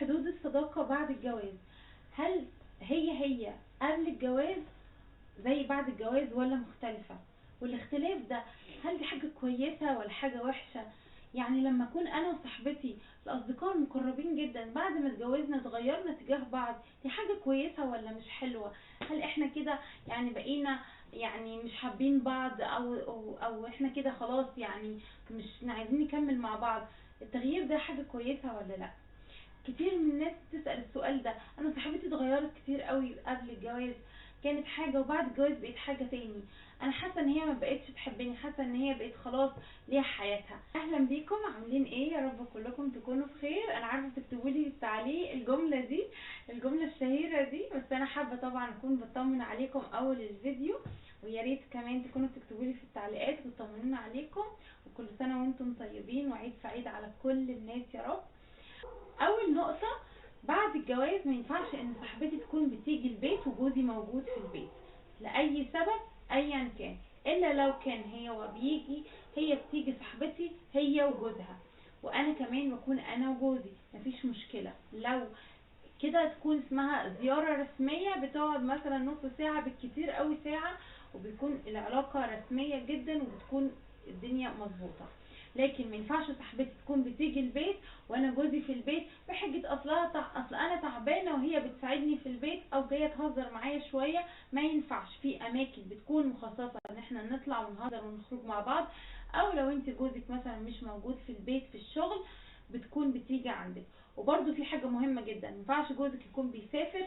حدود الصداقة بعد الجواز، هل هي قبل الجواز زي بعد الجواز ولا مختلفة؟ والاختلاف ده هل دي حاجة كويسة ولا حاجة وحشة؟ يعني لما اكون انا وصاحبتي الاصدقاء المقربين جدا بعد ما اتجوزنا اتغيرنا تجاه بعض، دي حاجة كويسة ولا مش حلوة؟ هل احنا كده يعني بقينا يعني مش حابين بعض او احنا كده خلاص يعني مش عايزين نكمل مع بعض؟ التغيير ده حاجة كويسة ولا لا؟ كتير من الناس تسأل السؤال ده. انا صاحبتي اتغيرت كتير قوي، قبل الجواز كانت حاجة وبعد الجواز بقيت حاجة تاني، انا حاسة ان هي ما بقتش تحبني، حاسة ان هي بقت خلاص ليها حياتها. اهلا بيكم، عاملين ايه؟ يا رب كلكم تكونوا بخير. انا عارفة تكتبوا لي التعليق الجملة دي، الجملة الشهيرة دي، بس انا حابة طبعا اكون بطمن عليكم اول الفيديو، ويا ريت كمان تكونوا بتكتبوا لي في التعليقات وتطمنونا عليكم، وكل سنة وانتم طيبين وعيد سعيد على كل الناس يا رب. اول نقطة، بعد الجواز ما ينفعش ان صاحبتي تكون بتيجي البيت وجوزي موجود في البيت لاي سبب ايا كان، الا لو كان هي وبيجي، هي بتيجي صاحبتي هي وجوزها، وانا كمان بكون انا وجوزي، مفيش مشكلة. لو كده تكون اسمها زيارة رسمية، بتقعد مثلا نص ساعة بالكتير قوي ساعة، وبيكون العلاقة رسمية جدا وبتكون الدنيا مظبوطة. لكن ما ينفعش صاحبتي تكون بتيجي البيت وانا جوزي في البيت بحجة اصل انا تعبانة وهي بتساعدني في البيت او جاية تهزر معايا شوية، ما ينفعش. في اماكن بتكون مخصصة ان احنا نطلع ونهزر ونخرج مع بعض، او لو انت جوزك مثلا مش موجود في البيت في الشغل بتكون بتيجي عندك. وبرده في حاجة مهمة جدا، ما ينفعش جوزك يكون بيسافر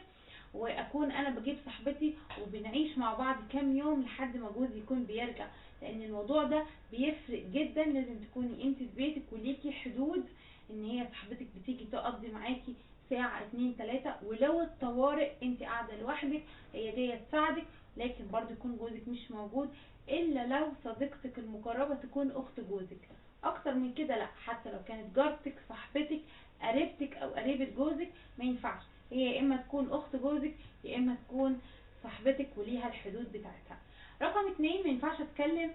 واكون انا بجيب صاحبتي وبنعيش مع بعض كام يوم لحد ما جوزي يكون بيرجع، لان الموضوع ده بيفرق جدا. لازم تكوني انت في بيتك وليكي حدود، ان هي صاحبتك بتيجي تقضي معاكي ساعة 2 3، ولو الطوارئ انت قاعدة لوحدك هي جاية تساعدك، لكن برضو يكون جوزك مش موجود، الا لو صديقتك المقربة تكون اخت جوزك. اكتر من كده لا، حتى لو كانت جارتك، صاحبتك، قريبتك او قريبة جوزك ما ينفعش. هي يا اما تكون اخت جوزك يا اما تكون صاحبتك وليها الحدود بتاعتها. رقم 2، ما ينفعش اتكلم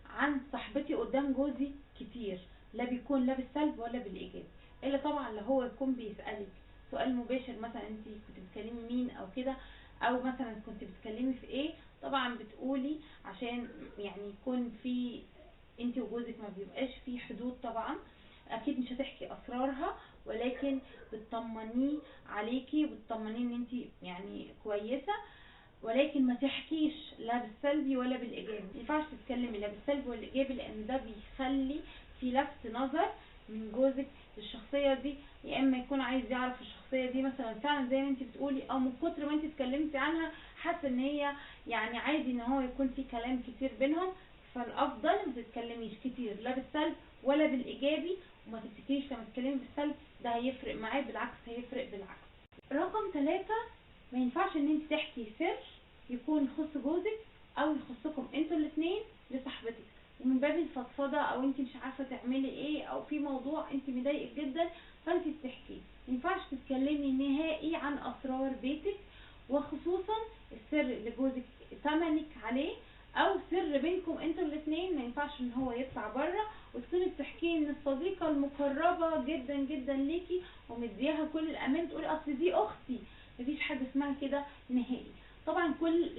عن صاحبتي قدام جوزي كتير، لا بيكون لا بالسلب ولا بالايجاب، الا طبعا لو هو يكون بيسالك سؤال مباشر، مثلا انت كنت بتكلمي مين او كده، او مثلا كنت بتكلمي في ايه، طبعا بتقولي عشان يعني يكون في انت وجوزك ما بيبقاش في حدود. طبعا اكيد مش هتحكي اسرارها، ولكن بتطمنيه عليكي وبتطمنيه ان انت يعني كويسة، ولكن ما تحكيش لا بالسلبي ولا بالايجابي. ما ينفعش تتكلمي لا بالسلبي ولا الايجابي، لان ده بيخلي في لفت نظر من جوزك للشخصية دي، يا اما يكون عايز يعرف الشخصية دي مثلا فعلا زي ما انت بتقولي، او من كتر ما انت اتكلمتي عنها حاسه ان هي يعني عادي ان هو يكون في كلام كتير بينهم. فالافضل ما تتكلميش كتير لا بالسلب ولا بالايجابي، وما تفتكريش لما تتكلمي بالسلب ده هيفرق معاه، بالعكس هيفرق بالعكس. رقم 3، ما ينفعش ان انت تحكي سر يكون يخص جوزك او يخصكم انتوا الاثنين لصاحبتك، ومن باب الفضفضة او انت مش عارفه تعملي ايه، او في موضوع انت مضايقك جدا فانت بتحكيه. ما ينفعش تتكلمي نهائي عن اسرار بيتك، وخصوصا السر اللي جوزك تمنك عليه او سر بينكم انتوا الاثنين، ما ينفعش ان هو يطلع بره وتكوني بتحكيه ان الصديقة المقربة جدا جدا ليكي ومدياها كل الامان، تقولي اصل دي اختي. مفيش حاجة اسمها كده نهائي. طبعا كل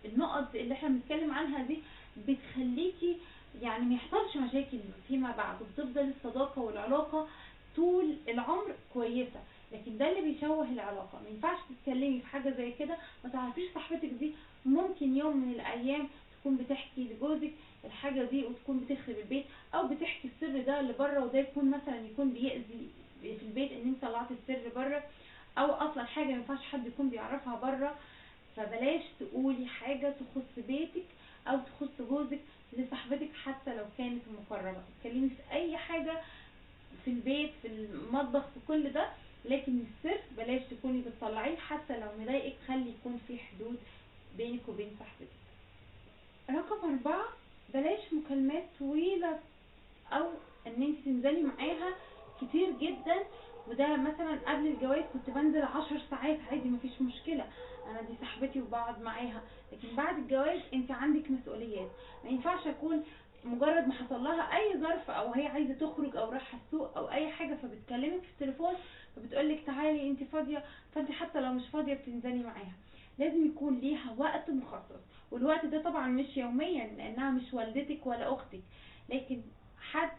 النقط اللي احنا بنتكلم عنها دي بتخليكي يعني ما يحصلش مشاكل فيما بعد، وبتفضل الصداقة والعلاقة طول العمر كويسة. لكن ده اللي بيشوه العلاقة، ما ينفعش تتكلمي في حاجة زي كده، ما تعرفيش صاحبتك دي ممكن يوم من الايام تكون بتحكي لجوزك الحاجة دي وتكون بتخرب البيت، او بتحكي السر ده اللي بره، وده يكون مثلا يكون بيأذي في البيت ان انت طلعتي السر بره، او اصلا حاجة ما ينفعش حد يكون بيعرفها بره. فبلاش تقولي حاجة تخص بيتك او تخص جوزك لصاحبتك حتى لو كانت مقربة. اتكلمي في اي حاجة في البيت، في المطبخ، في كل ده، لكن السر بلاش تكوني بتطلعيه حتى لو مضايقك، خلي يكون في حدود بينك وبين صاحبتك. رقم 4، بلاش مكالمات طويلة او ان انت تنزلي معاها كتير جدا. وده مثلا قبل الجواز كنت بنزل 10 ساعات عادي مفيش مشكلة، انا دي صاحبتي وبقعد معاها، لكن بعد الجواز انت عندك مسؤوليات. ما ينفعش اكون مجرد ما حصل لها اي ظرف او هي عايزه تخرج او رايحة السوق او اي حاجة فبتكلمك في التليفون فبتقولك تعالي انت فاضية، فانت حتى لو مش فاضية بتنزلي معاها. لازم يكون ليها وقت مخصص، والوقت ده طبعا مش يوميا لانها مش والدتك ولا اختك، لكن حد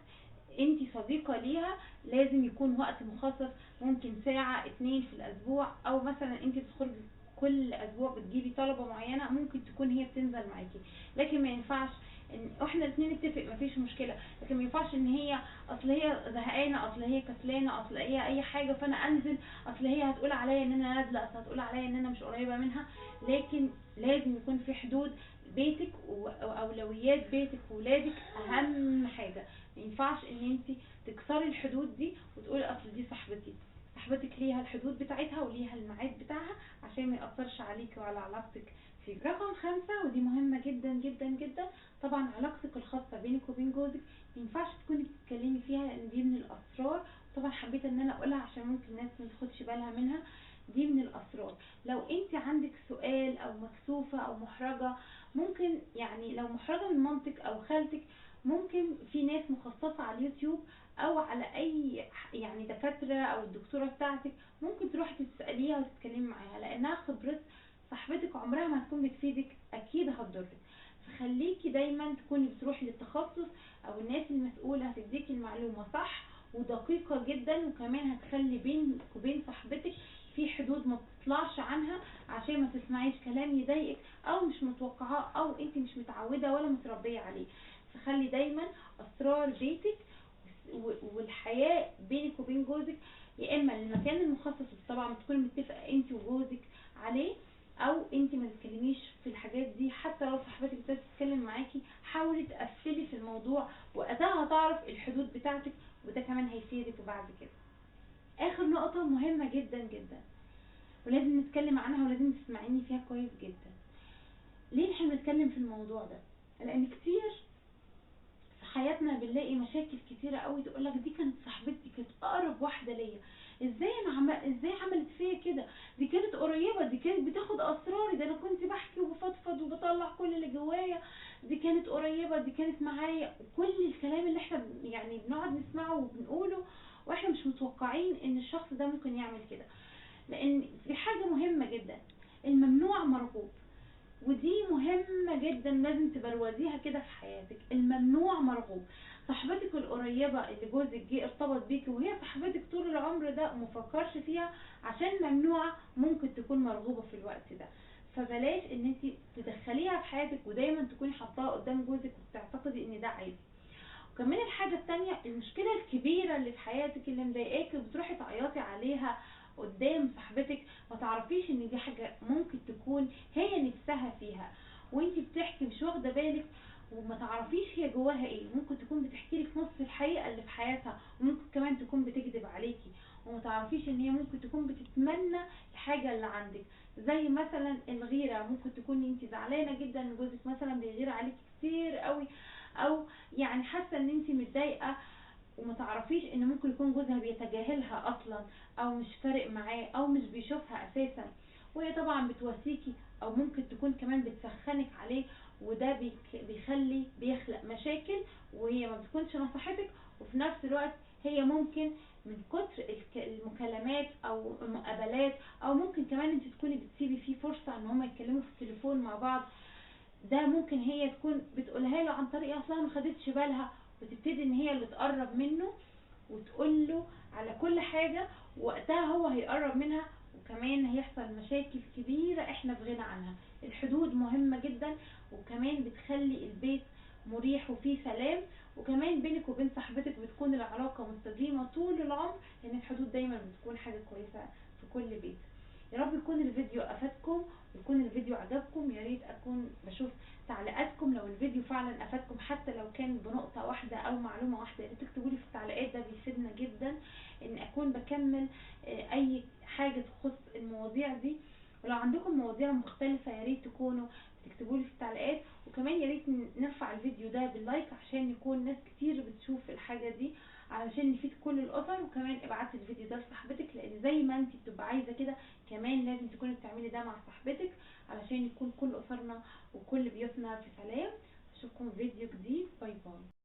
انت صديقة ليها لازم يكون وقت مخصص، ممكن ساعة 2 في الاسبوع، او مثلا انت بتخرجي كل اسبوع بتجيبي طلبة معينة ممكن تكون هي بتنزل معاكي، لكن ما ينفعش ان احنا الاثنين نتفق مفيش مشكلة، لكن ما ينفعش ان هي اصل هي زهقانة، اصل هي كسلانة، اصل هي اي حاجة فانا انزل، اصل هي هتقول عليا ان انا نازلة، اصل هتقول عليا ان انا مش قريبة منها. لكن لازم يكون في حدود، بيتك واولويات بيتك وولادك اهم حاجة، ما ينفعش ان انت تكسري الحدود دي وتقولي اصل دي صاحبتي. صاحبتك ليها الحدود بتاعتها وليها الميعاد بتاعها عشان ما يأثرش عليكي وعلى علاقتك فيه. رقم 5، ودي مهمة جدا جدا جدا، طبعا علاقتك الخاصة بينك وبين جوزك ما ينفعش تكوني بتتكلمي فيها لان دي من الاسرار. طبعا حبيت ان انا اقولها عشان ممكن الناس ما تاخدش بالها منها، دي من الاسرار. لو انت عندك سؤال او مكسوفة او محرجة، ممكن يعني لو محرجة من مامتك او خالتك، ممكن في ناس مخصصة على اليوتيوب او على اي يعني دكاترة او الدكتورة بتاعتك، ممكن تروحي تسأليها وتتكلمي معاها، لانها خبرة صاحبتك عمرها ما هتكون بتفيدك، اكيد هتضرك. فخليكي دايما تكوني بتروحي للتخصص او الناس المسؤولة، هتديكي المعلومة صح ودقيقة جدا، وكمان هتخلي بينك وبين صاحبتك في حدود ما تطلعش عنها عشان ما تسمعيش كلام يضايقك او مش متوقعاه او انت مش متعودة ولا متربية عليه. فخلي دايما اسرار بيتك والحياة بينك وبين جوزك، يا اما المكان المخصص طبعا تكوني متفقة انت وجوزك عليه، او انت ما تتكلميش في الحاجات دي. حتى لو صاحبتك ابتدت تتكلم معاكي حاولي تقفلي في الموضوع، وقتها هتعرف الحدود بتاعتك، وده كمان هيفيدك بعد كده. اخر نقطة مهمة جدا جدا ولازم نتكلم عنها ولازم تسمعيني فيها كويس جدا. ليه احنا بنتكلم في الموضوع ده؟ لان كتير في حياتنا بنلاقي مشاكل كتيرة قوي تقولك دي كانت صاحبتي، كانت اقرب واحدة ليا، ازاي انا ازاي عملت فيا كده، دي كانت قريبة، دي كانت بتاخد اسراري، ده انا كنت بحكي وبفضفض وبطلع كل اللي جوايا، دي كانت قريبة، دي كانت معايا، وكل الكلام اللي احنا يعني بنقعد نسمعه وبنقوله واحنا مش متوقعين ان الشخص ده ممكن يعمل كده. لان في حاجة مهمة جدا، الممنوع مرغوب، ودي مهمة جدا لازم تبروزيها كده في حياتك. الممنوع مرغوب. صاحبتك القريبة اللي جوزك جه ارتبط بيكي وهي صاحبتك طول العمر ده ومفكرش فيها عشان ممنوعة، ممكن تكون مرغوبة في الوقت ده. فبلاش ان انت تدخليها في حياتك ودايما تكوني حطاها قدام جوزك وبتعتقدي ان ده عادي. وكمان الحاجة التانية، المشكلة الكبيرة اللي في حياتك اللي مضايقاكي وبتروحي تعيطي عليها قدام صاحبتك، ما تعرفيش ان دي حاجة ممكن تكون هي نفسها فيها وانتي بتحكي مش واخدة بالك، وما تعرفيش هي جواها ايه. ممكن تكون بتحكي لك نص الحقيقة اللي في حياتها، وممكن كمان تكون بتكذب عليكي، وما تعرفيش ان هي ممكن تكون بتتمنى الحاجة اللي عندك، زي مثلا الغيرة. ممكن تكون انتي زعلانة جدا ان جوزك مثلا بيغير عليكي كتير قوي، او يعني حاسة ان انتي متضايقة، وما تعرفيش ان ممكن يكون جوزها بيتجاهلها اصلا، او مش فارق معاه، او مش بيشوفها اساسا، وهي طبعا بتواسيكي، او ممكن تكون كمان بتسخنك عليه، وده بيخلي بيخلق مشاكل، وهي ما بتكونش نصيحتك. وفي نفس الوقت هي ممكن من كتر المكالمات او المقابلات، او ممكن كمان انت تكوني بتسيبي فيه فرصة ان هما يتكلموا في التليفون مع بعض، ده ممكن هي تكون بتقولها له عن طريق اصلا ما خدتش بالها، وتبتدي ان هي اللي تقرب منه وتقول له على كل حاجة، وقتها هو هيقرب منها، وكمان هيحصل مشاكل كبيرة احنا في غنى عنها. الحدود مهمة جدا، وكمان بتخلي البيت مريح وفيه سلام، وكمان بينك وبين صاحبتك بتكون العلاقة مستديمة طول العمر، لان الحدود دايما بتكون حاجة كويسة في كل بيت. يا رب يكون الفيديو افادكم ويكون الفيديو عجبكم. يا ريت اكون بشوف تعليقاتكم لو الفيديو فعلا افادكم، حتى لو كان بنقطة واحدة او معلومة واحدة، يا ريت تكتبوا لي في التعليقات، ده بيفيدنا جدا ان اكون بكمل اي حاجة تخص المواضيع دي. ولو عندكم مواضيع مختلفة يا ريت تكونوا تكتبوا لي في التعليقات، وكمان يا ريت نرفع الفيديو ده بال like عشان يكون ناس كتير بتشوف الحاجة دي، علشان نفيد كل الاسر. وكمان ابعتي الفيديو ده لصاحبتك، لان زي ما انت بتبقى عايزه كده كمان لازم تكوني بتعملي ده مع صاحبتك علشان يكون كل اسرنا وكل بيوتنا في سلام. اشوفكم في فيديو جديد. bye bye.